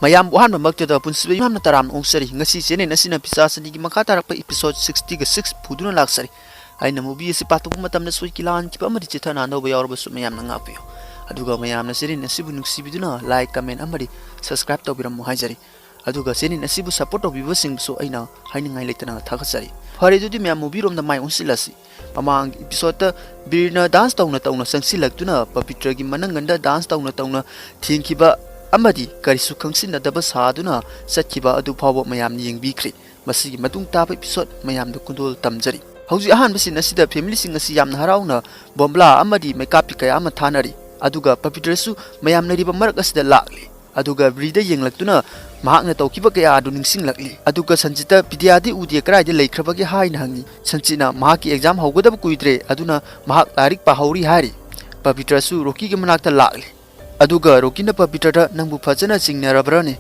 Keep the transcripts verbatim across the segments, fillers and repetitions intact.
ꯃꯌꯥꯝꯕꯨ ꯑꯍꯥꯟꯕꯃꯛꯇꯗ ꯄꯨꯟꯁꯤꯕ ꯌꯥꯝꯅ ꯇꯔꯥꯝꯅ ꯑꯣꯛꯆꯔꯤ꯫ ꯉꯁꯤ ꯆꯦꯅꯦꯜ ꯑꯁꯤꯅ ꯄꯤꯁꯥꯆ ꯑꯅꯤꯒꯤ ꯃꯈꯥ ꯇꯥꯔꯛꯄ episode sixty-six ꯄꯨꯗꯨꯅ ꯂꯥꯛꯆꯔꯤ꯫ ꯑꯩꯅ movie ꯑꯁꯤ ꯄꯥꯊꯣꯛꯄ ꯃꯇꯝꯗ ꯁꯣꯏꯈꯤ ꯂꯥꯟꯈꯤꯕ ꯑꯃꯗꯤ ꯆꯤꯊ ꯅꯥꯟꯗꯧꯕ ꯌꯥꯎꯔꯕꯁꯨ ꯃꯌꯥꯝꯅ ꯉꯥꯛꯄꯤꯌꯨ꯫ ꯑꯗꯨꯒ ꯃꯌꯥꯝꯅ ꯆꯦꯅꯦꯜ ꯑꯁꯤꯕꯨ ꯅꯨꯡꯁꯤꯕꯤꯗꯨꯅ like, comment ꯑꯃꯗꯤ subscribe ꯇꯧꯕꯤꯔꯝꯃꯨ ꯍꯥꯏꯖꯔꯤ꯫ ꯑꯗꯨꯒ ꯆꯦꯅꯦꯜ ꯑꯁꯤꯕꯨ support ꯇꯧꯕꯤꯕꯁꯤꯡꯕꯨꯁꯨ ꯑꯩꯅ ꯍꯥꯏꯅꯤꯡꯉꯥꯏ ꯂꯩꯇꯅ ꯊꯥꯒꯠꯆꯔꯤ꯫ ꯐꯔꯦ, ꯑꯗꯨꯗꯤ ꯃꯌꯥꯝ movie ꯔꯣꯝꯗ ꯃꯥꯏ ꯑꯣꯟꯁꯤꯜꯂꯁꯤ꯫ ꯃꯃꯥꯡꯒꯤ episode ꯕꯤꯔꯅ dance ꯇꯧꯅ ꯇꯧꯅ ꯆꯪꯁꯤꯜꯂꯛꯇꯨꯅ ꯄꯕꯤꯇ꯭ꯔꯒꯤ ꯃꯅꯪꯒꯟꯗ dance ꯇꯧꯅ ꯇꯧꯅ ꯊꯦꯡꯈꯤꯕ ꯑꯃꯗꯤ ꯀꯔꯤꯁꯨ ꯈꯪꯁꯤꯟꯅꯗꯕ ꯁꯥꯗꯨꯅ ꯆꯠꯈꯤꯕ ꯑꯗꯨ ꯐꯥꯎꯕ ꯃꯌꯥꯝꯅ ꯌꯦꯡꯕꯤꯈ꯭ꯔꯦ꯫ ꯃꯁꯤꯒꯤ ꯃꯇꯨꯡ ꯇꯥꯕ episode ꯃꯌꯥꯝꯗ ꯈꯨꯗꯣꯜ ꯇꯝꯖꯔꯤ꯫ ꯍꯧꯖꯤꯛ ꯑꯍꯥꯟꯕ scene ꯑꯁꯤꯗ family ꯁꯤꯡ ꯑꯁꯤ ꯌꯥꯝꯅ ꯍꯔꯥꯎꯅ ꯕꯣꯝꯕ꯭ꯂꯥ ꯑꯃꯗꯤ ꯃꯩꯀꯥꯞꯄꯤ ꯀꯌꯥ ꯑꯃ ꯊꯥꯅꯔꯤ꯫ ꯑꯗꯨꯒ ꯄꯕꯤꯇ꯭ꯔꯁꯨ ꯃꯌꯥꯝ ꯂꯩꯔꯤꯕ ꯃꯔꯛ ꯑꯁꯤꯗ ꯂꯥꯛꯂꯤ꯫ ꯑꯗꯨꯒ ꯕꯤꯔꯗ ꯌꯦꯡꯂꯛꯇꯨꯅ ꯃꯍꯥꯛꯅ ꯇꯧꯈꯤꯕ ꯀꯌꯥ ꯑꯗꯨ ꯅꯤꯡꯁꯤꯡꯂꯛꯂꯤ꯫ ꯑꯗꯨꯒ ꯁꯟꯖꯤꯠꯇ ꯕꯤꯗ꯭ꯌꯥꯗꯤ ꯎꯗꯦ, ꯀꯗꯥꯏꯗ ꯂꯩꯈ꯭ꯔꯕꯒꯦ ꯍꯥꯏꯅ ꯍꯪꯉꯤ꯫ ꯁꯟꯖꯤꯠꯅ ꯃꯍꯥꯛꯀꯤ exam ꯍꯧꯒꯗꯕ ꯀꯨꯏꯗ꯭ꯔꯦ, ꯑꯗꯨꯅ ꯃꯍꯥꯛ ꯂꯥꯏꯔꯤꯛ ꯄꯥꯍꯧꯔꯤ ꯍꯥꯏꯔꯤ꯫ ꯄꯕꯤꯇ꯭ꯔꯁꯨ ꯔꯣꯀꯤꯒꯤ ꯃꯅꯥꯛꯇ ꯂꯥꯛꯂꯤ꯫ ꯑꯗꯨꯒ ꯔꯣꯀꯤꯅ ꯄꯕꯤꯇ꯭ꯔꯗ, "ꯅꯪꯕꯨ ꯐꯖꯅ ꯆꯤꯡꯅꯔꯕ꯭ꯔꯅꯦ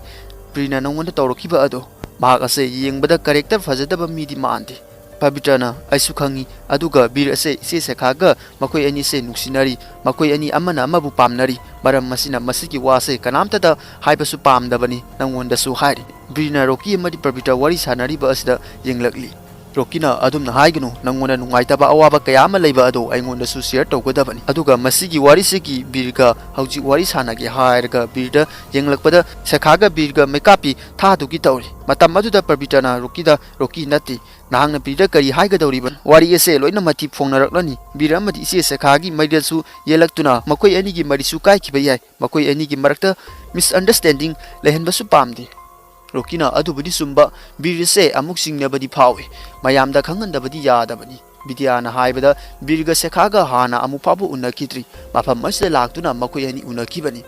ꯕꯤꯔꯅ ꯅꯪꯉꯣꯟꯗ ꯇꯧꯔꯛꯈꯤꯕ ꯑꯗꯣ? ꯃꯍꯥꯛ ꯑꯁꯦ ꯌꯦꯡꯕꯗ character ꯐꯖꯗꯕ ꯃꯤꯗꯤ ꯃꯥꯟꯗꯦ꯫" ꯄꯕꯤꯇ꯭ꯔꯅ, "ꯑꯩꯁꯨ ꯈꯪꯉꯤ, ꯑꯗꯨꯒ ꯕꯤꯔ ꯑꯁꯦ ꯏꯆꯦ ꯁꯦꯈꯥꯒ ꯃꯈꯣꯏ ꯑꯅꯤꯁꯦ ꯅꯨꯡꯁꯤꯅꯔꯤ, ꯃꯈꯣꯏ ꯑꯅꯤ ꯑꯃꯅ ꯑꯃꯕꯨ ꯄꯥꯝꯅꯔꯤ, ꯃꯔꯝ ꯑꯁꯤꯅ ꯃꯁꯤꯒꯤ ꯋꯥꯁꯦ ꯀꯅꯥꯝꯇꯗ ꯍꯥꯏꯕꯁꯨ ꯄꯥꯝꯗꯕꯅꯤ, ꯅꯪꯉꯣꯟꯗꯁꯨ ꯍꯥꯏꯔꯤ꯫" ꯕꯤꯔꯅ ꯔꯣꯀꯤ ꯑꯃꯗꯤ ꯄꯕꯤꯇ꯭ꯔ ꯋꯥꯔꯤ ꯁꯥꯟꯅꯔꯤꯕ ꯑꯁꯤꯗ ꯌꯦꯡꯂꯛꯂꯤ꯫ ꯔꯣꯀꯤꯅ, "ꯑꯗꯨꯝꯅ ꯍꯥꯏꯒꯅꯨ, ꯅꯪꯉꯣꯟꯗ ꯅꯨꯡꯉꯥꯏꯇꯕ ꯑꯋꯥꯕ ꯀꯌꯥ ꯑꯃ ꯂꯩꯕ ꯑꯗꯣ ꯑꯩꯉꯣꯟꯗꯁꯨ share ꯇꯧꯒꯗꯕꯅꯤ꯫ ꯑꯗꯨꯒ ꯃꯁꯤꯒꯤ ꯋꯥꯔꯤꯁꯤꯒꯤ ꯕꯤꯔꯒ ꯍꯧꯖꯤꯛ ꯋꯥꯔꯤ ꯁꯥꯟꯅꯒꯦ" ꯍꯥꯏꯔꯒ ꯕꯤꯔꯗ ꯌꯦꯡꯂꯛꯄꯗ ꯁꯦꯈꯥꯒ ꯕꯤꯔꯒ ꯃꯩꯀꯥꯞꯄꯤ ꯊꯥꯗꯨꯒꯤ ꯇꯧꯔꯤ꯫ ꯃꯇꯝ ꯑꯗꯨꯗ ꯄꯕꯤꯇ꯭ꯔꯅ ꯔꯣꯀꯤꯗ, "ꯔꯣꯀꯤ ꯅꯠꯇꯦ, ꯅꯍꯥꯛꯅ ꯕꯤꯔꯗ ꯀꯔꯤ ꯍꯥꯏꯒꯗꯧꯔꯤꯕꯅꯣ? ꯋꯥꯔꯤ ꯑꯁꯦ ꯂꯣꯏꯅ ꯃꯊꯤ ꯐꯣꯡꯅꯔꯛꯂꯅꯤ꯫ ꯕꯤꯔ ꯑꯃꯗꯤ ꯏꯆꯦ ꯁꯦꯈꯥꯒꯤ ꯃꯔꯤꯗꯁꯨ ꯌꯦꯜꯂꯛꯇꯨꯅ ꯃꯈꯣꯏ ꯑꯅꯤꯒꯤ ꯃꯔꯤꯁꯨ ꯀꯥꯏꯈꯤꯕ ꯌꯥꯏ꯫ ꯃꯈꯣꯏ ꯑꯅꯤꯒꯤ ꯃꯔꯛꯇ misunderstanding ꯂꯩꯍꯟꯕꯁꯨ ꯄꯥꯝꯗꯦ꯫" ꯔꯣꯀꯤꯅ, "ꯑꯗꯨꯕꯨꯗꯤ ꯆꯨꯝꯕ, ꯕꯤꯔ ꯑꯁꯦ ꯑꯃꯨꯛ ꯆꯤꯡꯅꯕꯗꯤ ꯐꯥꯎꯏ꯫ ꯃꯌꯥꯝꯗ ꯈꯪꯍꯟꯗꯕꯗꯤ ꯌꯥꯗꯕꯅꯤ꯫" ꯕꯤꯗ꯭ꯌꯥꯅ ꯍꯥꯏꯕꯗ, "ꯕꯤꯔꯒ ꯁꯦꯈꯥꯒ ꯍꯥꯟꯅ ꯑꯃꯨꯛ ꯐꯥꯎꯕ ꯎꯅꯈꯤꯗ꯭ꯔꯤ꯫ ꯃꯐꯝ ꯑꯁꯤꯗ ꯂꯥꯛꯇꯨꯅ ꯃꯈꯣꯏ ꯑꯅꯤ ꯎꯅꯈꯤꯕꯅꯤ꯫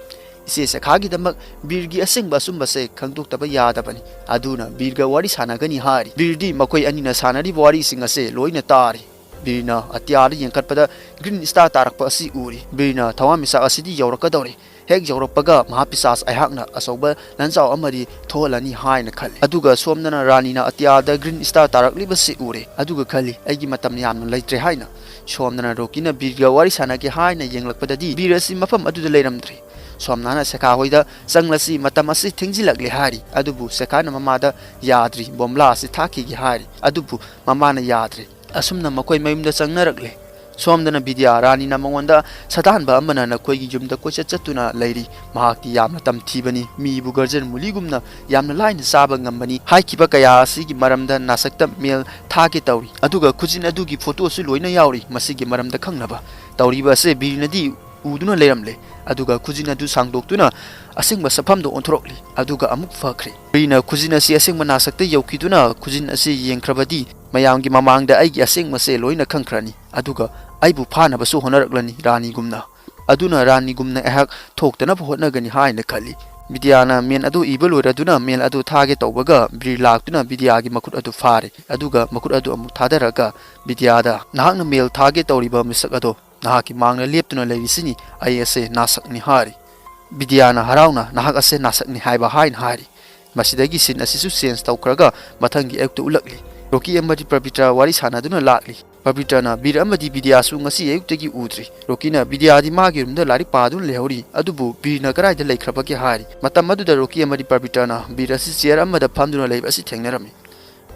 ꯏꯆꯦ ꯁꯦꯈꯥꯒꯤꯗꯃꯛ ꯕꯤꯔꯒꯤ ꯑꯁꯦꯡꯕ ꯑꯆꯨꯝꯕꯁꯦ ꯈꯪꯗꯣꯛꯇꯕ ꯌꯥꯗꯕꯅꯤ꯫ ꯑꯗꯨꯅ ꯕꯤꯔꯒ ꯋꯥꯔꯤ ꯁꯥꯟꯅꯒꯅꯤ" ꯍꯥꯏꯔꯤ꯫ ꯕꯤꯔꯗꯤ ꯃꯈꯣꯏ ꯑꯅꯤꯅ ꯁꯥꯟꯅꯔꯤꯕ ꯋꯥꯔꯤꯁꯤꯡ ꯑꯁꯦ ꯂꯣꯏꯅ ꯇꯥꯔꯤ꯫ ꯕꯤꯔꯅ ꯑꯇꯤꯌꯥꯗ ꯌꯦꯡꯈꯠꯄꯗ green star ꯇꯥꯔꯛꯄ ꯑꯁꯤ ꯎꯔꯤ꯫ ꯕꯤꯔꯅ, "ꯊꯋꯥꯟꯃꯤꯆꯥꯛ ꯑꯁꯤꯗꯤ ꯌꯧꯔꯛꯀꯗꯧꯔꯦ꯫ ꯍꯦꯛ ꯌꯧꯔꯛꯄꯒ ꯃꯍꯥꯄꯤꯁꯥꯆ ꯑꯩꯍꯥꯛꯅ ꯑꯆꯧꯕ ꯂꯥꯟꯖꯥꯎ ꯑꯃꯗꯤ ꯊꯣꯛꯍꯜꯂꯅꯤ" ꯍꯥꯏꯅ ꯈꯜꯂꯤ꯫ ꯑꯗꯨꯒ ꯁꯣꯝꯗꯅ ꯔꯥꯅꯤꯅ ꯑꯇꯤꯌꯥꯗ green star ꯇꯥꯔꯛꯂꯤꯕꯁꯤ ꯎꯔꯦ꯫ ꯑꯗꯨꯒ ꯈꯜꯂꯤ, "ꯑꯩꯒꯤ ꯃꯇꯝ ꯌꯥꯝꯅ ꯂꯩꯇ꯭ꯔꯦ" ꯍꯥꯏꯅ꯫ ꯁꯣꯝꯗꯅ ꯔꯣꯀꯤꯅ ꯕꯤꯔꯒ ꯋꯥꯔꯤ ꯁꯥꯟꯅꯒꯦ ꯍꯥꯏꯅ ꯌꯦꯡꯂꯛꯄꯗꯗꯤ ꯕꯤꯔ ꯑꯁꯤ ꯃꯐꯝ ꯑꯗꯨꯗ ꯂꯩꯔꯝꯗ꯭ꯔꯦ꯫ ꯁꯣꯝꯅꯥꯅ ꯁꯦꯈꯥ ꯍꯣꯏꯗ ꯆꯪꯂꯁꯤ, ꯃꯇꯝ ꯑꯁꯤ ꯊꯦꯡꯖꯤꯜꯂꯛꯂꯦ ꯍꯥꯏꯔꯤ꯫ ꯑꯗꯨꯕꯨ ꯁꯦꯈꯥꯅ ꯃꯃꯥꯗ ꯌꯥꯗ꯭ꯔꯤ, ꯕꯣꯝꯂꯥ ꯑꯁꯤ ꯊꯥꯈꯤꯒꯦ ꯍꯥꯏꯔꯤ꯫ ꯑꯗꯨꯕꯨ ꯃꯃꯥꯅ ꯌꯥꯗ꯭ꯔꯦ꯫ ꯑꯁꯨꯝꯅ ꯃꯈꯣꯏ ꯃꯌꯨꯝꯗ ꯆꯪꯅꯔꯛꯂꯦ꯫ ꯁꯣꯝꯗꯅ ꯕꯤꯗ꯭ꯌꯥ ꯔꯥꯅꯤꯅ ꯃꯉꯣꯟꯗ ꯁꯥꯗꯥꯟꯕ ꯑꯃꯅ ꯅꯈꯣꯏꯒꯤ ꯌꯨꯝꯗ ꯀꯣꯏꯆꯠ ꯆꯠꯇꯨꯅ ꯂꯩꯔꯤ꯫ ꯃꯍꯥꯛꯇꯤ ꯌꯥꯝꯅ ꯇꯝꯊꯤꯕꯅꯤ, ꯃꯤꯕꯨ ꯒꯔꯖꯟ ꯃꯨꯂꯤꯒꯨꯝꯅ ꯌꯥꯝꯅ ꯂꯥꯏꯅ ꯆꯥꯕ ꯉꯝꯕꯅꯤ꯫ ꯍꯥꯏꯈꯤꯕ ꯀꯌꯥ ꯑꯁꯤꯒꯤ ꯃꯔꯝꯗ ꯅꯥꯁꯛꯇ ꯃꯦꯜ ꯊꯥꯒꯦ ꯇꯧꯔꯤ꯫ ꯑꯗꯨꯒ ꯈꯨꯖꯤꯟ ꯑꯗꯨꯒꯤ ꯐꯣꯇꯣꯁꯨ ꯂꯣꯏꯅ ꯌꯥꯎꯔꯤ꯫ ꯃꯁꯤꯒꯤ ꯃꯔꯝꯗ ꯈꯪꯅꯕ ꯇꯧꯔꯤꯕ ꯑꯁꯦ ꯕꯤꯔꯅꯗꯤ ꯎꯗꯨꯅ ꯂꯩꯔꯝꯂꯦ꯫ ꯑꯗꯨꯒ ꯈꯨꯖꯤꯟ ꯑꯗꯨ ꯁꯥꯡꯗꯣꯛꯇꯨꯅ ꯑꯁꯦꯡꯕ ꯁꯛꯐꯝꯗ ꯑꯣꯟꯊꯣꯔꯛꯂꯤ꯫ ꯑꯗꯨꯒ ꯑꯃꯨꯛ ꯐꯈ꯭ꯔꯦ꯫ ꯕꯤꯔꯅ ꯈꯨꯖꯤꯟ ꯑꯁꯤ ꯑꯁꯦꯡꯕ ꯅꯥꯁꯛꯇ ꯌꯧꯈꯤꯗꯨꯅ ꯈꯨꯖꯤꯟ ꯑꯁꯤ ꯌꯦꯡꯈ꯭ꯔꯕꯗꯤ ꯃꯌꯥꯝꯒꯤ ꯃꯃꯥꯡꯗ ꯑꯩꯒꯤ ꯑꯁꯦꯡꯕꯁꯦ ꯂꯣꯏꯅ ꯈꯪꯈ꯭ꯔꯅꯤ꯫ ꯑꯗꯨꯒ ꯑꯩꯕꯨ ꯐꯥꯅꯕꯁꯨ ꯍꯣꯠꯅꯔꯛꯂꯅꯤ ꯔꯥꯅꯤꯒꯨꯝꯅ꯫ ꯑꯗꯨꯅ ꯔꯥꯅꯤꯒꯨꯝꯅ ꯑꯩꯍꯥꯛ ꯊꯣꯛꯇꯅꯕ ꯍꯣꯠꯅꯒꯅꯤ ꯍꯥꯏꯅ ꯈꯜꯂꯤ꯫ ꯕꯤꯗ꯭ꯌꯥꯅ ꯃꯦꯟ ꯑꯗꯨ ꯏꯕ ꯂꯣꯏꯔꯗꯨꯅ ꯃꯦꯜ ꯑꯗꯨ ꯊꯥꯒꯦ ꯇꯧꯕꯒ ꯕꯤꯔ ꯂꯥꯛꯇꯨꯅ ꯕꯤꯗ꯭ꯌꯥꯒꯤ ꯃꯈꯨꯠ ꯑꯗꯨ ꯐꯥꯔꯦ꯫ ꯑꯗꯨꯒ ꯃꯈꯨꯠ ꯑꯗꯨ ꯑꯃꯨꯛ ꯊꯥꯗꯔꯒ ꯕꯤꯗ꯭ꯌꯥꯗ, "ꯅꯍꯥꯛꯅ ꯃꯦꯜ ꯊꯥꯒꯦ ꯇꯧꯔꯤꯕ ꯃꯤꯁꯛ ꯑꯗꯣ ꯅꯍꯥꯛꯀꯤ ꯃꯥꯡꯗ ꯂꯦꯞꯇꯨꯅ ꯂꯩꯔꯤꯁꯤꯅꯤ, ꯑꯩ ꯑꯁꯦ ꯅꯥꯁꯛꯅꯤ" ꯍꯥꯏꯔꯤ꯫ ꯕꯤꯗ꯭ꯌꯥꯅ ꯍꯔꯥꯎꯅ, "ꯅꯍꯥꯛ ꯑꯁꯦ ꯅꯥꯁꯛꯅꯤ ꯍꯥꯏꯕ" ꯍꯥꯏꯅ ꯍꯥꯏꯔꯤ꯫ ꯃꯁꯤꯗꯒꯤ ꯁꯤꯟ ꯑꯁꯤꯁꯨ ꯆꯦꯟꯖ ꯇꯧꯈ꯭ꯔꯒ ꯃꯊꯪꯒꯤ ꯑꯌꯨꯛꯇ ꯎꯠꯂꯛꯂꯤ꯫ ꯔꯣꯀꯤ ꯑꯃꯗꯤ ꯄꯕꯤꯇ꯭ꯔ ꯋꯥꯔꯤ ꯁꯥꯟꯅꯗꯨꯅ ꯂꯥꯛꯂꯤ꯫ ꯄꯕꯤꯇ꯭ꯔꯅ ꯕꯤꯔ ꯑꯃꯗꯤ ꯕꯤꯗ꯭ꯌꯥꯁꯨ ꯉꯁꯤ ꯑꯌꯨꯛꯇꯒꯤ ꯎꯗ꯭ꯔꯤ꯫ ꯔꯣꯀꯤꯅ ꯕꯤꯗ꯭ꯌꯥꯗꯤ ꯃꯥꯒꯤ ꯔꯨꯝꯗ ꯂꯥꯏꯔꯤꯛ ꯄꯥꯗꯨꯅ ꯂꯩꯍꯧꯔꯤ, ꯑꯗꯨꯕꯨ ꯕꯤꯔꯅ ꯀꯗꯥꯏꯗ ꯂꯩꯈ꯭ꯔꯕꯒꯦ ꯍꯥꯏꯔꯤ꯫ ꯃꯇꯝ ꯑꯗꯨꯗ ꯔꯣꯀꯤ ꯑꯃꯗꯤ ꯄꯕꯤꯇ꯭ꯔꯅ ꯕꯤꯔ ꯑꯁꯤ ꯆꯤꯌꯔ ꯑꯃꯗ ꯐꯝꯗꯨꯅ ꯂꯩꯕ ꯑꯁꯤ ꯊꯦꯡꯅꯔꯝꯃꯤ꯫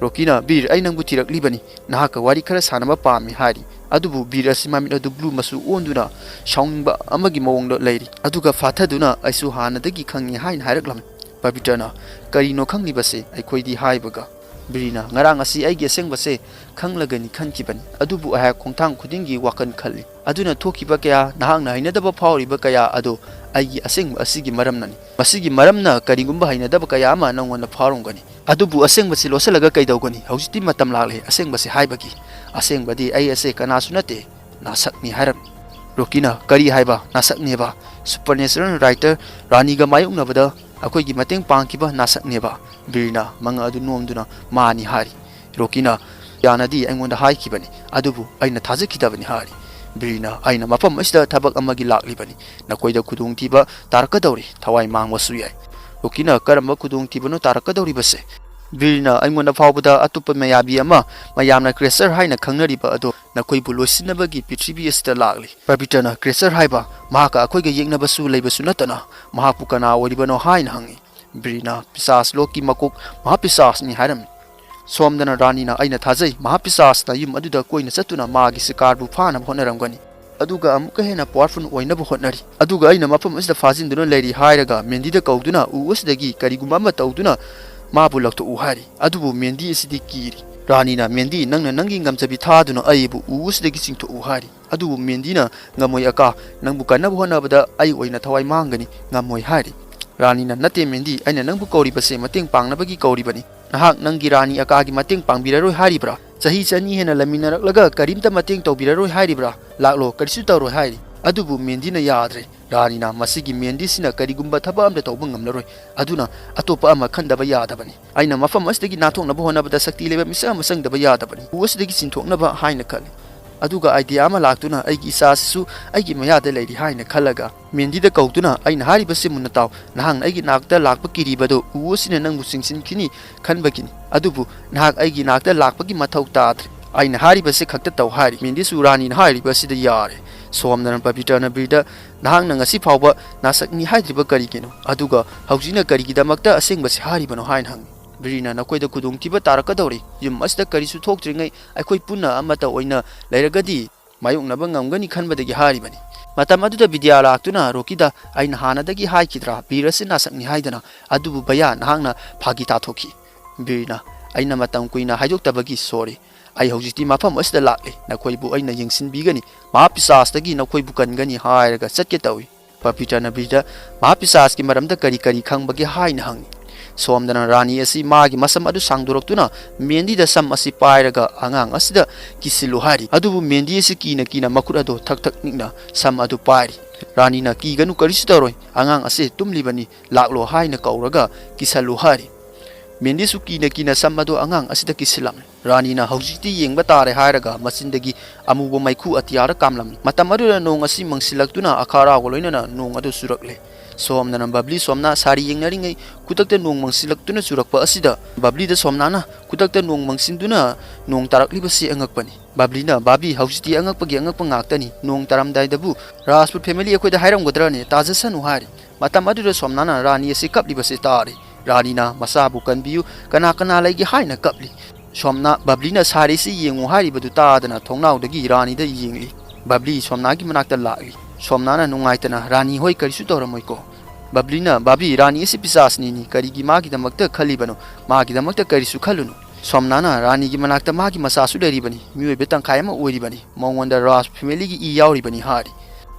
ꯔꯣꯀꯤꯅ, "ꯕꯤꯔ, ꯑꯩ ꯅꯪꯕꯨ ꯊꯤꯔꯛꯂꯤꯕꯅꯤ, ꯅꯍꯥꯛꯀ ꯋꯥꯔꯤ ꯈꯔ ꯁꯥꯟꯅꯕ ꯄꯥꯝꯃꯤ" ꯍꯥꯏꯔꯤ꯫ ꯑꯗꯨꯕꯨ ꯕꯤꯔ ꯑꯁꯤ ꯃꯃꯤꯠ ꯑꯗꯨ ꯕ꯭ꯂꯨ ꯃꯆꯨ ꯑꯣꯟꯗꯨꯅ ꯁꯥꯎꯅꯤꯡꯕ ꯑꯃꯒꯤ ꯃꯑꯣꯡꯗ ꯂꯩꯔꯤ꯫ ꯑꯗꯨꯒ ꯐꯥꯊꯗꯨꯅ, "ꯑꯩꯁꯨ ꯍꯥꯟꯅꯗꯒꯤ ꯈꯪꯉꯤ" ꯍꯥꯏꯅ ꯍꯥꯏꯔꯛꯂꯝꯃꯤ꯫ ꯄꯕꯤꯇ꯭ꯔꯅ, "ꯀꯔꯤꯅꯣ ꯈꯪꯂꯤꯕꯁꯦ?" ꯑꯩꯈꯣꯏꯗꯤ ꯍꯥꯏꯕꯒ ꯕꯤꯔꯅ, "ꯉꯔꯥꯡ ꯑꯁꯤ ꯑꯩꯒꯤ ꯑꯁꯦꯡꯕꯁꯦ ꯈꯪꯂꯒꯅꯤ ꯈꯟꯈꯤꯕꯅꯤ, ꯑꯗꯨꯕꯨ ꯑꯩꯍꯥꯛ ꯈꯣꯡꯊꯥꯡ ꯈꯨꯗꯤꯡꯒꯤ ꯋꯥꯈꯜ ꯈꯜꯂꯤ꯫ ꯑꯗꯨꯅ ꯊꯣꯛꯈꯤꯕ ꯀꯌꯥ, ꯅꯍꯥꯛꯅ ꯍꯩꯅꯗꯕ ꯐꯥꯎꯔꯤꯕ ꯀꯌꯥ ꯑꯗꯣ ꯑꯩꯒꯤ ꯑꯁꯦꯡꯕ ꯑꯁꯤꯒꯤ ꯃꯔꯝꯅꯅꯤ꯫ ꯃꯁꯤꯒꯤ ꯃꯔꯝꯅ ꯀꯔꯤꯒꯨꯝꯕ ꯍꯩꯅꯗꯕ ꯀꯌꯥ ꯑꯃ ꯅꯪꯉꯣꯟꯗ ꯐꯥꯎꯔꯝꯒꯅꯤ, ꯑꯗꯨꯕꯨ ꯑꯁꯦꯡꯕꯁꯤ ꯂꯣꯠꯁꯤꯜꯂꯒ ꯀꯩꯗꯧꯒꯅꯤ? ꯍꯧꯖꯤꯛꯇꯤ ꯃꯇꯝ ꯂꯥꯛꯂꯦ ꯑꯁꯦꯡꯕꯁꯤ ꯍꯥꯏꯕꯒꯤ꯫ ꯑꯁꯦꯡꯕꯗꯤ ꯑꯩ ꯑꯁꯦ ꯀꯅꯥꯁꯨ ꯅꯠꯇꯦ, ꯅꯥꯁꯛꯅꯤ" ꯍꯥꯏꯔꯝꯃꯤ꯫ ꯔꯣꯀꯤꯅ, "ꯀꯔꯤ ꯍꯥꯏꯕ? ꯅꯥꯁꯛꯅꯦꯕ? ꯁꯨꯄꯔꯅꯦꯆꯔꯦꯜ ꯔꯥꯏꯇꯔ ꯔꯥꯅꯤꯒ ꯃꯥꯌꯣꯛꯅꯕꯗ ꯑꯩꯈꯣꯏꯒꯤ ꯃꯇꯦꯡ ꯄꯥꯡꯈꯤꯕ ꯅꯥꯁꯛꯅꯦꯕ?" ꯕꯤꯔꯅ ꯃꯉꯛ ꯑꯗꯨ ꯅꯣꯝꯗꯨꯅ, "ꯃꯥꯅꯤ" ꯍꯥꯏꯔꯤ꯫ ꯔꯣꯀꯤꯅ, "ꯌꯥꯅꯗꯤ ꯑꯩꯉꯣꯟꯗ ꯍꯥꯏꯈꯤꯕꯅꯤ, ꯑꯗꯨꯕꯨ ꯑꯩꯅ ꯊꯥꯖꯈꯤꯗꯕꯅꯤ" ꯍꯥꯏꯔꯤ꯫ ꯕꯤꯔꯅ, "ꯑꯩꯅ ꯃꯐꯝ ꯑꯁꯤꯗ ꯊꯕꯛ ꯑꯃꯒꯤ ꯂꯥꯛꯂꯤꯕꯅꯤ, ꯅꯈꯣꯏꯗ ꯈꯨꯗꯣꯡꯊꯤꯕ ꯇꯥꯔꯛꯀꯗꯧꯔꯤ, ꯊꯋꯥꯏ ꯃꯥꯡꯕꯁꯨ ꯌꯥꯏ"꯫ ꯔꯣꯀꯤꯅ, "ꯀꯔꯝꯕ ꯈꯨꯗꯣꯡꯊꯤꯕꯅꯣ ꯇꯥꯔꯛꯀꯗꯧꯔꯤꯕꯁꯦ?" ꯕꯤꯔꯅ ꯑꯩꯉꯣꯟꯗ ꯐꯥꯎꯕꯗ ꯑꯇꯣꯞꯄ ꯃꯌꯥꯕꯤ ꯑꯃ, ꯃꯌꯥꯝꯅ ꯀ꯭ꯔꯦꯁꯔ ꯍꯥꯏꯅ ꯈꯪꯅꯔꯤꯕ ꯑꯗꯣ, ꯅꯈꯣꯏꯕꯨ ꯂꯣꯏꯁꯤꯟꯅꯕꯒꯤ ꯄ꯭ꯔꯤꯊꯤꯕꯤ ꯑꯁꯤꯗ ꯂꯥꯛꯂꯤ꯫ ꯄꯕꯤꯇ꯭ꯔꯅ ꯀ꯭ꯔꯦꯁꯔ ꯍꯥꯏꯕ, ꯃꯍꯥꯛꯀ ꯑꯩꯈꯣꯏꯒ ꯌꯦꯛꯅꯕꯁꯨ ꯂꯩꯕꯁꯨ ꯅꯠꯇꯅ, ꯃꯍꯥꯛꯄꯨ ꯀꯅꯥ ꯑꯣꯏꯔꯤꯕꯅꯣ ꯍꯥꯏꯅ ꯍꯪꯉꯤ꯫ ꯕꯤꯔꯅ ꯄꯤꯁꯥꯁ ꯂꯣꯛꯀꯤ ꯃꯀꯣꯛ ꯃꯍꯥꯄꯤꯁꯥꯁꯅꯤ ꯍꯥꯏꯔꯝꯃꯤ꯫ ꯁꯣꯝꯗꯅ ꯔꯥꯅꯤꯅ ꯑꯩꯅ ꯊꯥꯖꯩ, ꯃꯍꯥꯄꯤꯁꯥꯁꯅ ꯌꯨꯝ ꯑꯗꯨꯗ ꯀꯣꯏꯅ ꯆꯠꯇꯨꯅ ꯃꯥꯒꯤ ꯁꯤꯀꯥꯔꯕꯨ ꯐꯥꯅꯕ ꯍꯣꯠꯅꯔꯝꯒꯅꯤ꯫ ꯑꯗꯨꯒ ꯑꯃꯨꯛꯀ ꯍꯦꯟꯅ ꯄꯥꯋꯔꯐꯨꯜ ꯑꯣꯏꯅꯕ ꯍꯣꯠꯅꯔꯤ꯫ ꯑꯗꯨꯒ ꯑꯩꯅ ꯃꯐꯝ ꯑꯁꯤꯗ ꯐꯥꯖꯤꯟꯗꯨꯅ ꯂꯩꯔꯤ ꯍꯥꯏꯔꯒ ꯃꯦꯟꯗꯤꯗ ꯀꯧꯗꯨꯅ ꯎ ꯑꯁꯤꯗꯒꯤ ꯀꯔꯤꯒꯨꯝꯕ ꯑꯃ ꯇꯧꯗꯨꯅ ꯃꯥꯕꯨ ꯂꯧꯊꯣꯛꯎ ꯍꯥꯏꯔꯤ꯫ ꯑꯗꯨꯕꯨ ꯃꯦꯟꯗꯤ ꯑꯁꯤꯗꯤ ꯀꯤꯔꯤ꯫ ꯔꯥꯅꯤꯅ, "ꯃꯦꯟꯗꯤ, ꯅꯪꯅ ꯅꯪꯒꯤ ꯉꯝꯖꯕꯤ ꯊꯥꯗꯨꯅ ꯑꯩꯕꯨ ꯎ ꯑꯁꯤꯗꯒꯤ ꯆꯤꯡꯊꯣꯛꯎ" ꯍꯥꯏꯔꯤ꯫ ꯑꯗꯨꯕꯨ ꯃꯦꯟꯗꯤꯅ, "ꯉꯝꯃꯣꯏ ꯑꯀꯥ, ꯅꯪꯕꯨ ꯀꯟꯅꯕ ꯍꯣꯠꯅꯕꯗ ꯑꯩ ꯑꯣꯏꯅ ꯊꯋꯥꯏ ꯃꯥꯡꯒꯅꯤ, ꯉꯝꯃꯣꯏ" ꯍꯥꯏꯔꯤ꯫ ꯔꯥꯅꯤꯅ, "ꯅꯠꯇꯦ ꯃꯦꯟꯗꯤ, ꯑꯩꯅ ꯅꯪꯕꯨ ꯀꯧꯔꯤꯕꯁꯦ ꯃꯇꯦꯡ ꯄꯥꯡꯅꯕꯒꯤ ꯀꯧꯔꯤꯕꯅꯤ꯫ ꯅꯍꯥꯛ ꯅꯪꯒꯤ ꯔꯥꯅꯤ ꯑꯀꯥꯒꯤ ꯃꯇꯦꯡ ꯄꯥꯡꯕꯤꯔꯔꯣꯏ ꯍꯥꯏꯔꯤꯕ꯭ꯔꯥ? ꯆꯍꯤ ꯆꯅꯤ ꯍꯦꯟꯅ ꯂꯩꯃꯤꯟꯅꯔꯛꯂꯒ ꯀꯔꯤꯝꯇ ꯃꯇꯦꯡ ꯇꯧꯕꯤꯔꯔꯣꯏ ꯍꯥꯏꯔꯤꯕ꯭ꯔꯥ? ꯂꯥꯛꯂꯣ, ꯀꯔꯤꯁꯨ ꯇꯧꯔꯣꯏ" ꯍꯥꯏꯔꯤ꯫ ꯑꯗꯨꯕꯨ ꯃꯦꯟꯗꯤꯅ ꯌꯥꯗ꯭ꯔꯦ꯫ ꯔꯥꯅꯤꯅ, "ꯃꯁꯤꯒꯤ ꯃꯦꯟꯗꯤꯁꯤꯅ ꯀꯔꯤꯒꯨꯝꯕ ꯊꯕꯛ ꯑꯃꯇ ꯇꯧꯕ ꯉꯝꯂꯔꯣꯏ, ꯑꯗꯨꯅ ꯑꯇꯣꯞꯄ ꯑꯃ ꯈꯟꯗꯕ ꯌꯥꯗꯕꯅꯤ꯫ ꯑꯩꯅ ꯃꯐꯝ ꯑꯁꯤꯗꯒꯤ ꯅꯥꯟꯊꯣꯛꯅꯕ ꯍꯣꯠꯅꯕꯗ ꯁꯛꯇꯤ ꯂꯩꯕ ꯃꯤꯁꯛ ꯑꯃ ꯆꯪꯗꯕ ꯌꯥꯗꯕꯅꯤ꯫ ꯎ ꯑꯁꯤꯗꯒꯤ ꯆꯤꯡꯊꯣꯛꯅꯕ" ꯍꯥꯏꯅ ꯈꯜꯂꯤ꯫ ꯑꯗꯨꯒ ꯑꯥꯏꯗꯤꯌꯥ ꯑꯃ ꯂꯥꯛꯇꯨꯅ ꯑꯩꯒꯤ ꯏꯆꯥꯁꯤꯁꯨ ꯑꯩꯒꯤ ꯃꯌꯥꯗ ꯂꯩꯔꯤ ꯍꯥꯏꯅ ꯈꯜꯂꯒ ꯃꯦꯟꯗꯤꯗ ꯀꯧꯗꯨꯅ, "ꯑꯩꯅ ꯍꯥꯏꯔꯤꯕꯁꯤ ꯃꯨꯟꯅ ꯇꯥꯎ꯫ ꯅꯍꯥꯛꯅ ꯑꯩꯒꯤ ꯅꯥꯛꯇ ꯂꯥꯛꯄ ꯀꯤꯔꯤꯕꯗꯨ ꯎ ꯑꯁꯤꯅ ꯅꯪꯕꯨ ꯆꯤꯡꯁꯤꯟꯈꯤꯅꯤ ꯈꯟꯕꯒꯤꯅꯤ꯫ ꯑꯗꯨꯕꯨ ꯅꯍꯥꯛ ꯑꯩꯒꯤ ꯅꯥꯛꯇ ꯂꯥꯛꯄꯒꯤ ꯃꯊꯧ ꯇꯥꯗ꯭ꯔꯦ꯫ ꯑꯩꯅ ꯍꯥꯏꯔꯤꯕꯁꯤ ꯈꯛꯇ ꯇꯧ" ꯍꯥꯏꯔꯤ꯫ ꯃꯦꯟꯗꯤꯁꯨ ꯔꯥꯅꯤꯅ ꯍꯥꯏꯔꯤꯕ ꯑꯁꯤꯗ ꯌꯥꯔꯦ꯫ ꯁꯣꯝꯗꯅ ꯄꯕꯤꯇ꯭ꯔꯅ ꯕꯤꯔꯗ, "ꯅꯍꯥꯛꯅ ꯉꯁꯤ ꯐꯥꯎꯕ ꯅꯥꯁꯛꯅꯤ ꯍꯥꯏꯗ꯭ꯔꯤꯕ ꯀꯔꯤꯒꯤꯅꯣ? ꯑꯗꯨꯒ ꯍꯧꯖꯤꯛꯅ ꯀꯔꯤꯒꯤꯗꯃꯛꯇ ꯑꯁꯦꯡꯕꯁꯤ ꯍꯥꯏꯔꯤꯕꯅꯣ?" ꯍꯥꯏꯅ ꯍꯪꯉꯤ꯫ ꯕꯤꯔꯅ, "ꯅꯈꯣꯏꯗ ꯈꯨꯗꯣꯡꯊꯤꯕ ꯇꯥꯔꯛꯀꯗꯧꯔꯤ꯫ ꯌꯨꯝ ꯑꯁꯤꯗ ꯀꯔꯤꯁꯨ ꯊꯣꯛꯇ꯭ꯔꯤꯉꯩ ꯑꯩꯈꯣꯏ ꯄꯨꯟꯅ ꯑꯃꯠꯇ ꯑꯣꯏꯅ ꯂꯩꯔꯒꯗꯤ ꯃꯥꯌꯣꯛꯅꯕ ꯉꯝꯒꯅꯤ ꯈꯟꯕꯗꯒꯤ ꯍꯥꯏꯔꯤꯕꯅꯤ"꯫ ꯃꯇꯝ ꯑꯗꯨꯗ ꯕꯤꯗ꯭ꯌꯥ ꯂꯥꯛꯇꯨꯅ ꯔꯣꯀꯤꯗ, "ꯑꯩꯅ ꯍꯥꯟꯅꯗꯒꯤ ꯍꯥꯏꯈꯤꯗ꯭ꯔꯥ ꯕꯤꯔ ꯑꯁꯤ ꯅꯥꯁꯛꯅꯤ ꯍꯥꯏꯗꯅ? ꯑꯗꯨꯕꯨ ꯚꯩꯌꯥ, ꯅꯍꯥꯛꯅ ꯐꯥꯒꯤ ꯇꯥꯊꯣꯛꯈꯤ"꯫ ꯕꯤꯔꯅ, "ꯑꯩꯅ ꯃꯇꯝ ꯀꯨꯏꯅ ꯍꯥꯏꯗꯣꯛꯇꯕꯒꯤ ꯁꯣꯔꯤ꯫ ꯑꯩ ꯍꯧꯖꯤꯛꯇꯤ ꯃꯐꯝ ꯑꯁꯤꯗ ꯂꯥꯛꯂꯤ꯫ ꯅꯈꯣꯏꯕꯨ ꯑꯩꯅ ꯌꯦꯡꯁꯤꯟꯕꯤꯒꯅꯤ꯫ ꯃꯍꯥꯄꯤꯁꯥꯁꯇꯒꯤ ꯅꯈꯣꯏꯕꯨ ꯀꯟꯒꯅꯤ" ꯍꯥꯏꯔꯒ ꯆꯠꯀꯦ ꯇꯧꯏ꯫ ꯄꯕꯤꯇ꯭ꯔꯅ ꯕꯤꯔꯗ, "ꯃꯍꯥꯄꯤꯁꯥꯁꯀꯤ ꯃꯔꯝꯗ ꯀꯔꯤ ꯀꯔꯤ ꯈꯪꯕꯒꯦ?" ꯍꯥꯏꯅ ꯍꯪꯉꯤ꯫ ꯁꯣꯝꯗꯅ ꯔꯥꯅꯤ ꯑꯁꯤ ꯃꯥꯒꯤ ꯃꯁꯝ ꯑꯗꯨ ꯁꯥꯡꯗꯣꯔꯛꯇꯨꯅ ꯃꯦꯟꯗꯤꯗ ꯁꯝ ꯑꯁꯤ ꯄꯥꯏꯔꯒ ꯑꯉꯥꯡ ꯑꯁꯤꯗ ꯀꯤꯁꯤꯜꯂꯨ ꯍꯥꯏꯔꯤ꯫ ꯑꯗꯨꯕꯨ ꯃꯦꯟꯗꯤ ꯑꯁꯤ ꯀꯤꯅ ꯀꯤꯅ ꯃꯈꯨꯠ ꯑꯗꯨ ꯊꯛ ꯊꯛ ꯅꯤꯛꯅ ꯁꯝ ꯑꯗꯨ ꯄꯥꯏꯔꯤ꯫ ꯔꯥꯅꯤꯅ, "ꯀꯤꯒꯅꯨ, ꯀꯔꯤꯁꯨ ꯇꯧꯔꯣꯏ꯫ ꯑꯉꯥꯡ ꯑꯁꯤ ꯇꯨꯝꯂꯤꯕꯅꯤ, ꯂꯥꯛꯂꯣ" ꯍꯥꯏꯅ ꯀꯧꯔꯒ ꯀꯤꯁꯜꯂꯨ ꯍꯥꯏꯔꯤ꯫ ꯃꯦꯟꯗꯤꯁꯨ ꯀꯤꯅ ꯀꯤꯅ ꯁꯝ ꯑꯗꯨ ꯑꯉꯥꯡ ꯑꯁꯤꯗ ꯀꯤꯁꯤꯜꯂꯝꯃꯤ꯫ ꯔꯥꯅꯤꯅ, "ꯍꯧꯖꯤꯛꯇꯤ ꯌꯦꯡꯕ ꯇꯥꯔꯦ" ꯍꯥꯏꯔꯒ ꯃꯆꯤꯟꯗꯒꯤ ꯑꯃꯨꯕ ꯃꯩꯈꯨ ꯑꯇꯤꯌꯥꯗ ꯀꯥꯝꯂꯝꯃꯤ꯫ ꯃꯇꯝ ꯑꯗꯨꯗ ꯅꯣꯡ ꯑꯁꯤ ꯃꯪꯁꯤꯜꯂꯛꯇꯨꯅ ꯑꯈꯥꯔꯥꯎꯒ ꯂꯣꯏꯅꯅ ꯅꯣꯡ ꯑꯗꯨ ꯆꯨꯔꯛꯂꯦ꯫ ꯁꯣꯝꯗꯅ ꯕꯕ꯭ꯂꯤ ꯁꯣꯝꯅꯥ ꯁꯥꯔꯤ ꯌꯦꯡꯅꯔꯤꯉꯩ ꯈꯨꯗꯛꯇ ꯅꯣꯡ ꯃꯪꯁꯤꯜꯂꯛꯇꯨꯅ ꯆꯨꯔꯛꯄ ꯑꯁꯤꯗ ꯕꯕ꯭ꯂꯤꯗ ꯁꯣꯝꯅꯥꯅ ꯈꯨꯗꯛꯇ ꯅꯣꯡ ꯃꯪꯁꯤꯟꯗꯨꯅ ꯅꯣꯡ ꯇꯥꯔꯛꯂꯤꯕꯁꯤ ꯑꯉꯛꯄꯅꯤ꯫ ꯕꯕ꯭ꯂꯤꯅ, "ꯕꯥꯕꯤ, ꯍꯧꯖꯤꯛꯇꯤ ꯑꯉꯛꯄꯒꯤ ꯑꯉꯛꯄ ꯉꯥꯛꯇꯅꯤ꯫ ꯅꯣꯡ ꯇꯥꯔꯝꯗꯥꯏꯗꯕꯨ ꯔꯥꯖꯄꯨꯠ ꯐꯦꯃꯤꯂꯤ ꯑꯩꯈꯣꯏꯗ ꯍꯥꯏꯔꯝꯒꯗ꯭ꯔꯅꯦ? ꯇꯥꯖꯁꯅꯨ" ꯍꯥꯏꯔꯤ꯫ ꯃꯇꯝ ꯑꯗꯨꯗ ꯁꯣꯝꯅꯥꯅ ꯔꯥꯅꯤ ꯑꯁꯤ ꯀꯞꯂꯤꯕꯁꯤ ꯇꯥꯔꯤ꯫ ꯔꯥꯅꯤꯅ, "ꯃꯁꯥꯕꯨ ꯀꯟꯕꯤꯌꯨ, ꯀꯅꯥ ꯀꯅꯥ ꯂꯩꯒꯦ?" ꯍꯥꯏꯅ ꯀꯞꯂꯤ꯫ ꯁꯣꯝꯅꯥ ꯕꯕ꯭ꯂꯤꯅ ꯁꯥꯔꯤꯁꯤ ꯌꯦꯡꯉꯨ ꯍꯥꯏꯔꯤꯕꯗꯨ ꯇꯥꯗꯅ ꯊꯣꯡꯅꯥꯎꯗꯒꯤ ꯔꯥꯅꯤꯗ ꯌꯦꯡꯂꯤ꯫ ꯕꯕ꯭ꯂꯤ ꯁꯣꯝꯅꯥꯒꯤ ꯃꯅꯥꯛꯇ ꯂꯥꯛꯂꯤ꯫ ꯁꯣꯝꯅꯥꯅ ꯅꯨꯡꯉꯥꯏꯇꯅ, "ꯔꯥꯅꯤ ꯍꯣꯏ, ꯀꯔꯤꯁꯨ ꯇꯧꯔꯝꯃꯣꯏꯀꯣ?" ꯕꯕ꯭ꯂꯤꯅ, "ꯕꯥꯕꯤ, ꯔꯥꯅꯤ ꯑꯁꯤ ꯄꯤꯁꯥꯁꯅꯤꯅꯤ, ꯀꯔꯤꯒꯤ ꯃꯥꯒꯤꯗꯃꯛꯇ ꯈꯜꯂꯤꯕꯅꯣ? ꯃꯥꯒꯤꯗꯃꯛꯇ ꯀꯔꯤꯁꯨ ꯈꯜꯂꯨꯅꯨ꯫ ꯁꯣꯝꯅꯥꯅ ꯔꯥꯅꯤꯒꯤ ꯃꯅꯥꯛꯇ ꯃꯥꯒꯤ ꯃꯆꯥꯁꯨ ꯂꯩꯔꯤꯕꯅꯤ, ꯃꯤꯑꯣꯏꯕ ꯇꯪꯈꯥꯏ ꯑꯃ ꯑꯣꯏꯔꯤꯕꯅꯤ, ꯃꯉꯣꯟꯗ ꯔꯥꯖ ꯐꯦꯃꯤꯂꯤꯒꯤ ꯏ ꯌꯥꯎꯔꯤꯕꯅꯤ" ꯍꯥꯏꯔꯤ꯫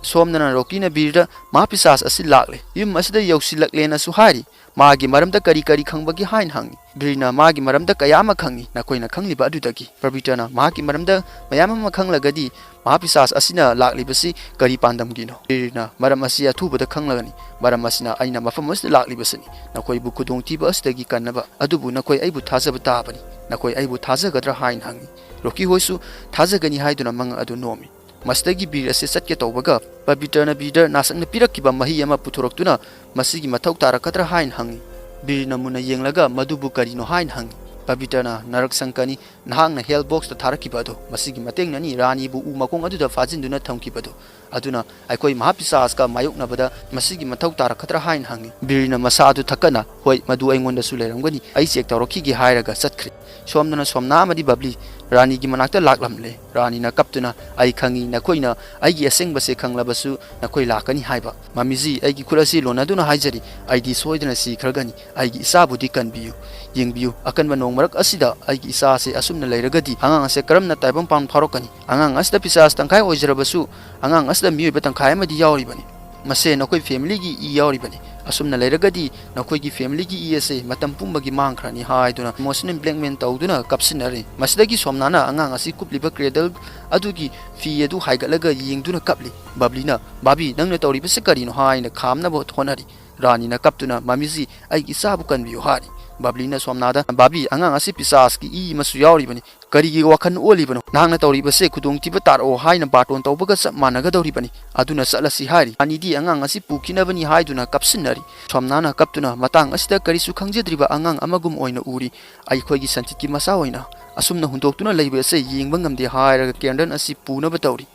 ꯁꯣꯝꯗꯅ ꯔꯣꯀꯤꯅ ꯕꯤꯔꯗ, "ꯃꯥ ꯄꯤꯁꯥꯁ ꯑꯁꯤ ꯂꯥꯛꯂꯦ, ꯌꯨꯝ ꯑꯁꯤꯗ ꯌꯧꯁꯤꯜꯂꯛꯂꯦꯅꯁꯨ ꯍꯥꯏꯔꯤ꯫ ꯃꯥꯒꯤ ꯃꯔꯝꯗ ꯀꯔꯤ ꯀꯔꯤ ꯈꯪꯕꯒꯦ?" ꯍꯥꯏꯅ ꯍꯪꯉꯤ꯫ ꯕꯤꯔꯅ, "ꯃꯥꯒꯤ ꯃꯔꯝꯗ ꯀꯌꯥ ꯑꯃ ꯈꯪꯉꯤ, ꯅꯈꯣꯏꯅ ꯈꯪꯂꯤꯕ ꯑꯗꯨꯗꯒꯤ"꯫ ꯄꯕꯤꯇ꯭ꯔꯅ, "ꯃꯍꯥꯛꯀꯤ ꯃꯔꯝꯗ ꯃꯌꯥꯝ ꯑꯃ ꯈꯪꯂꯒꯗꯤ ꯃꯍꯥ ꯄꯤꯁꯥꯁ ꯑꯁꯤꯅ ꯂꯥꯛꯂꯤꯕꯁꯤ ꯀꯔꯤ ꯄꯥꯟꯗꯝꯒꯤꯅꯣ?" ꯕꯤꯔꯅ, "ꯃꯔꯝ ꯑꯁꯤ ꯑꯊꯨꯕꯗ ꯈꯪꯂꯒꯅꯤ꯫ ꯃꯔꯝ ꯑꯁꯤꯅ ꯑꯩꯅ ꯃꯐꯝ ꯑꯁꯤꯗ ꯂꯥꯛꯂꯤꯕꯁꯤꯅꯤ, ꯅꯈꯣꯏꯕꯨ ꯈꯨꯗꯣꯡꯊꯤꯕ ꯑꯁꯤꯗꯒꯤ ꯀꯟꯅꯕ꯫ ꯑꯗꯨꯕꯨ ꯅꯈꯣꯏ ꯑꯩꯕꯨ ꯊꯥꯖꯕ ꯇꯥꯕꯅꯤ꯫ ꯅꯈꯣꯏ ꯑꯩꯕꯨ ꯊꯥꯖꯒꯗ꯭ꯔꯥ?" ꯍꯥꯏꯅ ꯍꯪꯉꯤ꯫ ꯔꯣꯀꯤ ꯍꯣꯏꯁꯨ ꯊꯥꯖꯒꯅꯤ ꯍꯥꯏꯗꯨꯅ ꯃꯉꯛ ꯑꯗꯨ ꯅꯣꯝꯃꯤ꯫ ꯃꯁꯤꯗꯒꯤ ꯕꯤꯔ ꯑꯁꯤ ꯆꯠꯀꯦ ꯇꯧꯕꯒ, ꯄꯕꯤꯇ꯭ꯔꯅ ꯕꯤꯔꯗ ꯅꯥꯁꯛꯅ ꯄꯤꯔꯛꯈꯤꯕ ꯃꯍꯤ ꯑꯃ ꯄꯨꯊꯣꯔꯛꯇꯨꯅ, "ꯃꯁꯤꯒꯤ ꯃꯊꯧ ꯇꯥꯔꯛꯀꯗ꯭ꯔꯥ?" ꯍꯥꯏꯅ ꯍꯪꯉꯤ꯫ ꯕꯤꯔꯅ ꯃꯨꯟꯅ ꯌꯦꯡꯂꯒ, "ꯃꯗꯨꯕꯨ ꯀꯔꯤꯅꯣ?" ꯍꯥꯏꯅ ꯍꯪꯉꯤ꯫ ꯄꯕꯤꯇ꯭ꯔꯅ, "ꯅꯔꯛ ꯁꯪꯀꯅꯤ, ꯅꯍꯥꯛꯅ ꯍꯦꯜ ꯕꯣꯛꯁꯇ ꯊꯥꯔꯛꯈꯤꯕ ꯑꯗꯨ, ꯃꯁꯤꯒꯤ ꯃꯇꯦꯡꯅꯅꯤ ꯔꯥꯅꯤꯕꯨ ꯎ ꯃꯈꯣꯡ ꯑꯗꯨꯗ ꯐꯥꯖꯤꯟꯗꯨꯅ ꯊꯝꯈꯤꯕꯗꯨ꯫ ꯑꯗꯨꯅ ꯑꯩꯈꯣꯏ ꯃꯍꯥꯄꯤꯁꯥꯁꯀ ꯃꯥꯌꯣꯛꯅꯕꯗ ꯃꯁꯤꯒꯤ ꯃꯊꯧ ꯇꯥꯔꯛꯀꯗ꯭ꯔꯥ?" ꯍꯥꯏꯅ ꯍꯪꯉꯤ꯫ ꯕꯤꯔꯅ ꯃꯁꯥ ꯑꯗꯨ ꯊꯛꯀꯠꯅ, "ꯍꯣꯏ, ꯃꯗꯨ ꯑꯩꯉꯣꯟꯗꯁꯨ ꯂꯩꯔꯝꯒꯅꯤ, ꯑꯩ ꯆꯦꯛ ꯇꯧꯔꯛꯈꯤꯒꯦ" ꯍꯥꯏꯔꯒ ꯆꯠꯈ꯭ꯔꯦ꯫ ꯁꯣꯝꯗꯅ ꯁꯣꯝꯅꯥ ꯑꯃꯗꯤ ꯕꯕ꯭ꯂꯤ ꯔꯥꯅꯤꯒꯤ ꯃꯅꯥꯛꯇ ꯂꯥꯛꯂꯝꯂꯦ꯫ ꯔꯥꯅꯤꯅ ꯀꯞꯇꯨꯅ, "ꯑꯩ ꯈꯪꯏ, ꯅꯈꯣꯏꯅ ꯑꯩꯒꯤ ꯑꯁꯦꯡꯕꯁꯦ ꯈꯪꯂꯕꯁꯨ ꯅꯈꯣꯏ ꯂꯥꯛꯀꯅꯤ ꯍꯥꯏꯕ꯫ ꯃꯃꯤꯖꯤ, ꯑꯩꯒꯤ ꯈꯨꯠ ꯑꯁꯤ ꯂꯣꯟꯅꯗꯨꯅ ꯍꯥꯏꯖꯔꯤ, ꯑꯩꯗꯤ ꯁꯣꯏꯗꯅ ꯁꯤꯈ꯭ꯔꯒꯅꯤ꯫ ꯑꯩꯒꯤ ꯏꯆꯥꯕꯨꯗꯤ ꯀꯟꯕꯤꯌꯨ, ꯌꯦꯡꯕꯤꯌꯨ, ꯑꯀꯟꯕ ꯅꯣꯡ ꯃꯔꯛ ꯑꯁꯤꯗ ꯑꯩꯒꯤ ꯏꯆꯥ ꯑꯁꯦ ꯑꯁꯨꯝꯅ ꯂꯩꯔꯒꯗꯤ ꯑꯉꯥꯡ ꯑꯁꯦ ꯀꯔꯝꯅ ꯇꯥꯏꯕꯪ ꯄꯥꯟ ꯐꯥꯎꯔꯛꯀꯅꯤ? ꯑꯉꯥꯡ ꯑꯁꯤꯗ ꯄꯤꯁꯥꯁ ꯇꯪꯈꯥꯏ ꯑꯣꯏꯖꯔꯕꯁꯨ ꯑꯉꯥꯡ ꯑꯁꯤꯗ ꯃꯤꯑꯣꯏꯕ ꯇꯪꯈꯥꯏ ꯑꯃꯗꯤ ꯌꯥꯎꯔꯤꯕꯅꯤ꯫ ꯃꯁꯦ ꯅꯈꯣꯏ ꯐꯦꯃꯤꯂꯤꯒꯤ ꯏ ꯌꯥꯎꯔꯤꯕꯅꯤ꯫ ꯑꯁꯨꯝꯅ ꯂꯩꯔꯒꯗꯤ ꯅꯈꯣꯏꯒꯤ ꯐꯦꯃꯤꯂꯤꯒꯤ ꯏ ꯑꯁꯦ ꯃꯇꯝ ꯄꯨꯝꯕꯒꯤ ꯃꯥꯡꯈ꯭ꯔꯅꯤ" ꯍꯥꯏꯗꯨꯅ ꯏꯃꯣꯁꯅꯦꯜ ꯕ꯭ꯂꯦꯛꯃꯦꯜ ꯇꯧꯗꯨꯅ ꯀꯞꯁꯤꯟꯅꯔꯤ꯫ ꯃꯁꯤꯗꯒꯤ ꯁꯣꯝꯅꯥꯅ ꯑꯉꯥꯡ ꯑꯁꯤ ꯀꯨꯞꯂꯤꯕ ꯀ꯭ꯔꯦꯗꯜ ꯑꯗꯨꯒꯤ ꯐꯤ ꯑꯗꯨ ꯍꯥꯏꯒꯠꯂꯒ ꯌꯦꯡꯗꯨꯅ ꯀꯞꯂꯤ꯫ ꯕꯕ꯭ꯂꯤꯅ, "ꯕꯥꯕꯤ, ꯅꯪꯅ ꯇꯧꯔꯤꯕꯁꯤ ꯀꯔꯤꯅꯣ?" ꯍꯥꯏꯅ ꯈꯥꯝꯅꯕ ꯍꯣꯠꯅꯔꯤ꯫ ꯔꯥꯅꯤꯅ ꯀꯞꯇꯨꯅ, "ꯃꯃꯤꯖꯤ, ꯑꯩꯒꯤ ꯏꯆꯥꯕꯨ ꯀꯟꯕꯤꯌꯨ" ꯍꯥꯏꯔꯤ꯫ ꯕꯕ꯭ꯂꯤꯅ ꯁꯣꯝꯅꯥꯗ, "ꯕꯥꯕꯤ, ꯑꯉꯥꯡ ꯑꯁꯤ ꯄꯤꯁꯥꯁꯀꯤ ꯏ ꯑꯃꯁꯨ ꯌꯥꯎꯔꯤꯕꯅꯤ꯫ ꯀꯔꯤꯒꯤ ꯋꯥꯈꯜ ꯑꯣꯜꯂꯤꯕꯅꯣ? ꯅꯍꯥꯛꯅ ꯇꯧꯔꯤꯕꯁꯦ ꯈꯨꯗꯣꯡꯊꯤꯕ ꯇꯥꯔꯛꯑꯣ ꯍꯥꯏꯅ ꯕꯥꯔꯇꯣꯟ ꯇꯧꯕꯒ ꯆꯞ ꯃꯥꯟꯅꯒꯗꯧꯔꯤꯕꯅꯤ꯫ ꯑꯗꯨꯅ ꯆꯠꯂꯁꯤ" ꯍꯥꯏꯔꯤ꯫ ꯑꯅꯤꯗꯤ ꯑꯉꯥꯡ ꯑꯁꯤ ꯄꯨꯈꯤꯅꯕꯅꯤ ꯍꯥꯏꯗꯨꯅ ꯀꯞꯁꯤꯟꯅꯔꯤ꯫ ꯁꯣꯝꯅꯥꯅ ꯀꯞꯇꯨꯅ ꯃꯇꯥꯡ ꯑꯁꯤꯗ ꯀꯔꯤꯁꯨ ꯈꯪꯖꯗ꯭ꯔꯤꯕ ꯑꯉꯥꯡ ꯑꯃꯒꯨꯝ ꯑꯣꯏꯅ ꯎꯔꯤ꯫ "ꯑꯩꯈꯣꯏꯒꯤ ꯁꯟꯆꯤꯠꯀꯤ ꯃꯆꯥ ꯑꯣꯏꯅ ꯑꯁꯨꯝꯅ ꯍꯨꯟꯗꯣꯛꯇꯨꯅ ꯂꯩꯕ ꯑꯁꯦ ꯌꯦꯡꯕ ꯉꯝꯗꯦ" ꯍꯥꯏꯔꯒ ꯀꯦꯟꯗꯜ ꯑꯁꯤ ꯄꯨꯅꯕ ꯇꯧꯔꯤ꯫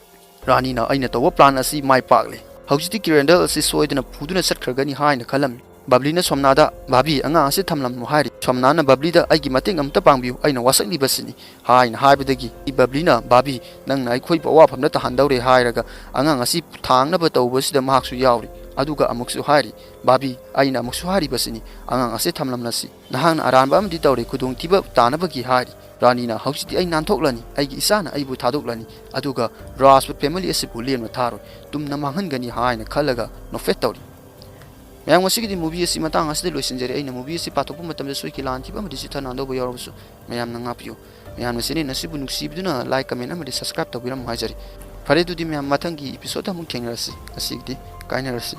ꯔꯥꯅꯤꯅ, "ꯑꯩꯅ ꯇꯧꯕ ꯄ꯭ꯂꯥꯟ ꯑꯁꯤ ꯃꯥꯏ ꯄꯥꯛꯂꯦ꯫ ꯍꯧꯖꯤꯛꯇꯤ ꯀꯦꯟꯗꯜ ꯑꯁꯤ ꯁꯣꯏꯗꯅ ꯄꯨꯗꯨꯅ ꯆꯠꯈ꯭ꯔꯒꯅꯤ" ꯍꯥꯏꯅ ꯈꯜꯂꯝꯃꯤ꯫ ꯕꯕ꯭ꯂꯤꯅ ꯁꯣꯝꯅꯥꯗ, "ꯕꯥꯕꯤ, ꯑꯉꯥꯡ ꯑꯁꯤ ꯊꯝꯂꯝꯃꯨ" ꯍꯥꯏꯔꯤ꯫ ꯁꯣꯝꯅꯥꯅ ꯕꯕ꯭ꯂꯤꯗ, "ꯑꯩꯒꯤ ꯃꯇꯦꯡ ꯑꯝꯇ ꯄꯥꯡꯕꯤꯌꯨ, ꯑꯩꯅ ꯋꯥꯁꯛꯂꯤꯕꯁꯤꯅꯤ" ꯍꯥꯏꯅ ꯍꯥꯏꯕꯗꯒꯤ ꯕꯕ꯭ꯂꯤꯅ, "ꯕꯥꯕꯤ, ꯅꯪꯅ ꯑꯩꯈꯣꯏꯕꯨ ꯑꯋꯥꯐꯝꯗ ꯇꯥꯍꯟꯗꯧꯔꯦ" ꯍꯥꯏꯔꯒ ꯑꯉꯥꯡ ꯑꯁꯤ ꯊꯥꯡꯅꯕ ꯇꯧꯕꯁꯤꯗ ꯃꯍꯥꯛꯁꯨ ꯌꯥꯎꯔꯤ꯫ ꯑꯗꯨꯒ ꯑꯃꯨꯛꯁꯨ ꯍꯥꯏꯔꯤ, "ꯕꯥꯕꯤ, ꯑꯩꯅ ꯑꯃꯨꯛꯁꯨ ꯍꯥꯏꯔꯤꯕꯁꯤꯅꯤ, ꯑꯉꯥꯡ ꯑꯁꯤ ꯊꯝꯂꯝꯂꯁꯤ꯫ ꯅꯍꯥꯛꯅ ꯑꯔꯥꯟꯕ ꯑꯃꯗꯤ ꯇꯧꯔꯦ, ꯈꯨꯗꯣꯡꯊꯤꯕ ꯇꯥꯅꯕꯒꯤ" ꯍꯥꯏꯔꯤ꯫ ꯔꯥꯅꯤꯅ, "ꯍꯧꯖꯤꯛꯇꯤ ꯑꯩ ꯅꯥꯟꯊꯣꯛꯂꯅꯤ, ꯑꯩꯒꯤ ꯏꯆꯥꯅ ꯑꯩꯕꯨ ꯊꯥꯗꯣꯛꯂꯅꯤ, ꯑꯗꯨꯒ ꯔꯥꯖꯄꯨꯠ ꯐꯦꯃꯤꯂꯤ ꯑꯁꯤꯕꯨ ꯂꯦꯝꯅ ꯊꯥꯔꯣꯏ, ꯇꯨꯝꯅ ꯃꯥꯡꯍꯟꯒꯅꯤ" ꯍꯥꯏꯅ ꯈꯜꯂꯒ ꯅꯣꯛꯐꯦꯠ ꯇꯧꯔꯤ꯫ ꯃꯌꯥꯝ, ꯉꯁꯤꯒꯤꯗꯤ movie ꯑꯁꯤ ꯃꯇꯥꯡ ꯑꯁꯤꯗ ꯂꯣꯏꯁꯤꯟꯖꯔꯦ꯫ ꯑꯩꯅ movie ꯑꯁꯤ ꯄꯥꯊꯣꯛꯄ ꯃꯇꯝꯗ ꯁꯣꯏꯈꯤ ꯂꯥꯟꯈꯤꯕ ꯑꯃꯗꯤ ꯆꯤꯊ ꯅꯥꯟꯗꯧꯕ ꯌꯥꯎꯔꯕꯁꯨ ꯃꯌꯥꯝꯅ ꯉꯥꯛꯄꯤꯌꯨ꯫ ꯃꯌꯥꯝꯅ channel ꯑꯁꯤꯕꯨ ꯅꯨꯡꯁꯤꯕꯤꯗꯨꯅ like, comment ꯑꯃꯗꯤ subscribe ꯇꯧꯕꯤꯔꯝꯃꯨ ꯍꯥꯏꯖꯔꯤ꯫ ꯐꯔꯦ, ꯑꯗꯨꯗꯤ ꯃꯌꯥꯝ, ꯃꯊꯪꯒꯤ episode ꯑꯃꯨꯛ ꯊꯦꯡꯅꯔꯁꯤ꯫ ꯉꯁꯤꯒꯤꯗꯤ ꯀꯥꯏꯅꯔꯁꯤ꯫